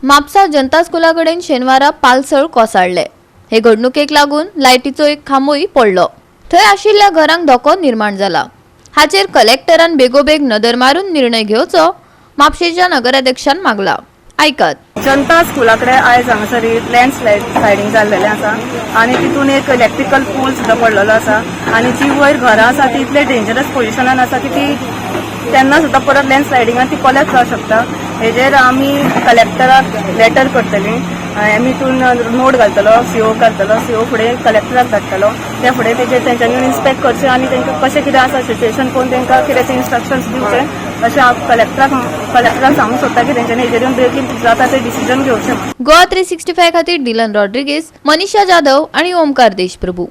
म्हापसा जनता स्कुला कडेन शेनवारा पालसळ कोसळ्ळें. हे घडणुकेक लागून लायटीचो एक खांबोय पडलो. थंय आशिल्ल्या घरांक धोको निर्माण जाला. हाचेर कलेक्टरान बेगोबेग नदर मारून निर्णय घेवचो, म्हापशेंच्या नगराध्यक्षान मागला. आयकात. जनता स्कुला कडेन आयज हांगासर लँड स्लायडींग जाल्लेलें आसा आनी तितून एक इलेक्ट्रिकल पोल सुद्दां पडलेलो आसा आनी जी वयर घरां आसा ती इतले डेंजरस पोजिशनान आसा की ती तेन्ना सुद्दां परत लँड स्लायडिंगान ती कोलॅप्स जावंक शकता. हेजेर आमी कलेक्टराक लेटर करतली. आमी हितून नोट घालतलो, सीओ घालतलो, सीओ फुडें कलेक्टराक धाडटलो. त्या फुडें तेजेर तेंच्यांनी इन्स्पेक्ट करचें आनी तेंकां कशें कितें आसा सिच्युएशन पळोवन तेंकां कितें ते इन्स्ट्रक्शन्स दिवचे अशें हांव कलेक्टराक सांगूंक सोदता की तेंच्यांनी हेजेर येवन बेगीन जाता ते डिसिजन घेवचें. गोवा 365 खातीर डिलन रॉड्रिगेज, मनीषा जाधव आणि ओमकार देशप्रभू.